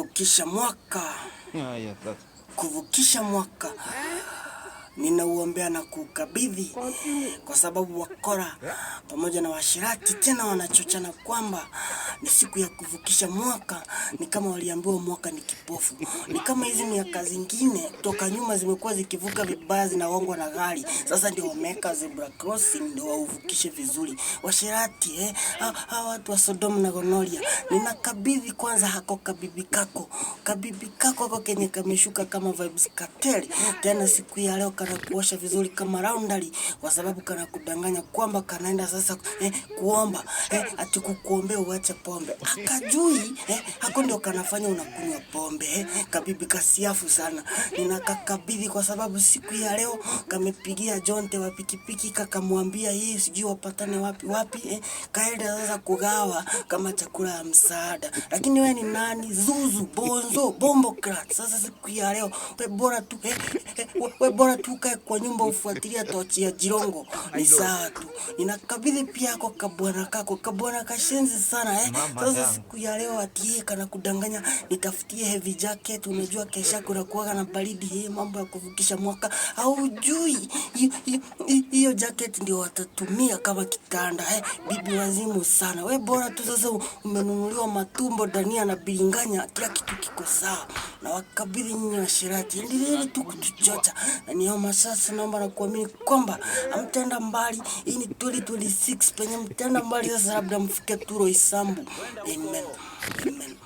Kuvukisha mwaka, Haya sasa. Kuvukisha mwaka ninauombea na kuukabidhi, kwa sababu wakora pamoja na washirati tena wanachochana kwamba ni siku ya kuvukisha mwaka. Ni kama waliambiwa mwaka ni kipofu, ni kama hizi miaka zingine toka nyuma zimekuwa zikivuka vibaya, zinagongwa na gari. Sasa ndio wameweka zebra crossing ndio wauvukishe vizuri. Washirati, hawa watu wa Sodom na Gomoria, ninakabidhi kwanza hako kabibi kako, kabibi kako ako kenye kameshuka kama Vybz Kartel, tena siku ya leo kana kuosha vizuri kama laundry, kwa sababu kana kudanganya kwamba kanaenda sasa kuomba, ati kukuombea uache pombe, akajui hako ndio kanafanya unakunywa pombe. Kabibi kasiafu sana, ninakakabidhi kwa sababu siku ya leo kamepigia Jonte wa pikipiki kakamwambia yeye sijui wapatane wapi wapi, kaenda sasa kugawa kama chakula ya msaada. Lakini we ni nani? Zuzu bonzo bombo crat. Sasa siku ya leo we bora tu we bora tu ukae kwa nyumba ufuatilia tochi ya Jirongo ni sawa tu. Ninakabidhi pia ako kabwana kako, kabwana kashenzi sana. Mama Sasa yangu. siku ya leo atie kana kudanganya nitafutie heavy jacket, unajua kesha kuna kuwaga na baridi hii, mambo ya kuvukisha mwaka haujui hiyo jacket ndio watatumia kama kitanda. Bibi wazimu sana we, bora tu sasa umenunuliwa matumbo, dania na biringanya, kila kitu kiko sawa. Na wakabidhi nyinyi washirati, endeleeni tu kutuchocha na nioma sasa, naomba na kuamini kwamba hamtaenda mbali. Hii ni 2026 penye mtaenda mbali sasa, labda mfike tu Roysambu. Amen, amen.